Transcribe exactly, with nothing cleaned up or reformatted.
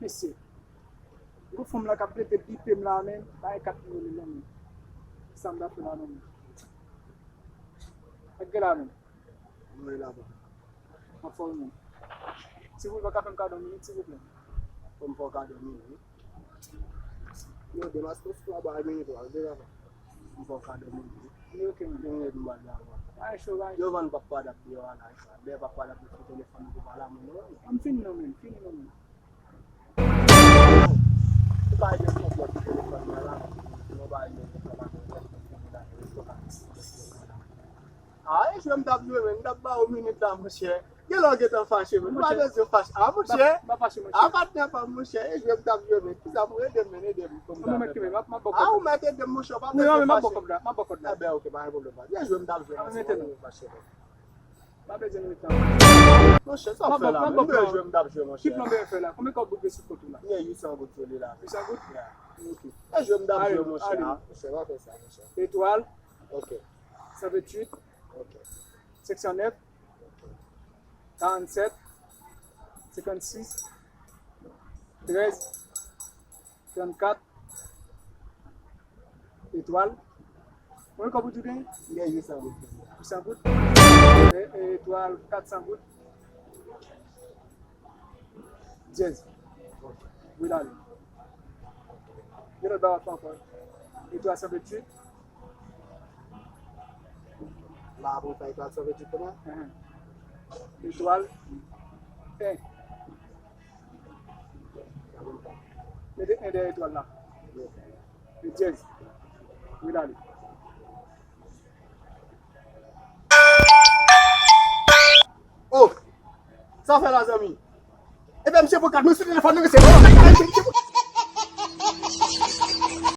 Mesye, pou fanm la k ap rete bipe m la menm, pa gen kat m rele non menm. Sa m ta fè la non menm. Ak gen la menm. Mwen la ba. Anfòm ou. Silvouplè, pa ka fè m kado minit, silvouplè. Fò m fè w kado minit. Yo, demaske w fwa ba minit la, de la ba. M fè w kado minit. Li oke, men. Minit m ba la ba. Ay, cho, ay. Yo vann papa dap deyò a la, sa. Dèyè papa dap sou telefòn pou pale a moun, non. An fini non, men. Fini non, men. Ou pa gen konpòt telefòn nan la. Ou pa gen konpòt la. Ah, e jwe m t ap jwe, men. M t ap ba ou minit la, monchè. Gen lè w gentan fache, men. Ou pa bezwen fache. Ah, monchè. M pa fache, monchè. Ah, patnè pa m, monchè. E jwe m t ap jwe, men. Kisa pou ede m, men, ede m. Kòman mèt kenbe? M ap, m ap ba w kòb la. Ah, ou mèt ede m, monchè. Ou pa bezwen fache. Non, men m ap ba w kòb la. M ap ba w kòb la. Ah, ben, oke, pa gen pwoblèm. Byen jwe m t ap jwe, monchè. Pa bezwen fache, non. Pa bezwen minit la. Monchè, sa w fè la, men? M bezwen jwe, m t ap jwe, monchè. Ki plan w bezwen fè la? Konbyen kòb ou gen sou kont ou la? M gen uit san goud sou li la. Uit san goud? Yeah. Ok. E jwe, m t ap jwe, monchè. Ale, ale. Monchè, pa fè sa, monchè. Etwal. Ok. San venntuit. Ok. Senk san nèf. Karannsèt. Senkannsis. Trèz. Trannkat. Etwal. Konbyen kòb ou di w genyen? M gen uit san goud. Uit san goud. E, e, etwal, kat san goud. Dyèz. Wi, la, li. Gen lòt bagay fè ankò. Etwal san venntuit. La, pou fè etwal san venntuit kòman? Enhen. Etwal. En. Mete en dèyè etwal la. E dyèz. Wi, la, li. Oh! Sa w fè la, zanmi? Ebyen, misye pran kat mwen sou telefòn nan, mesye. Oh, sa k pase, misye pran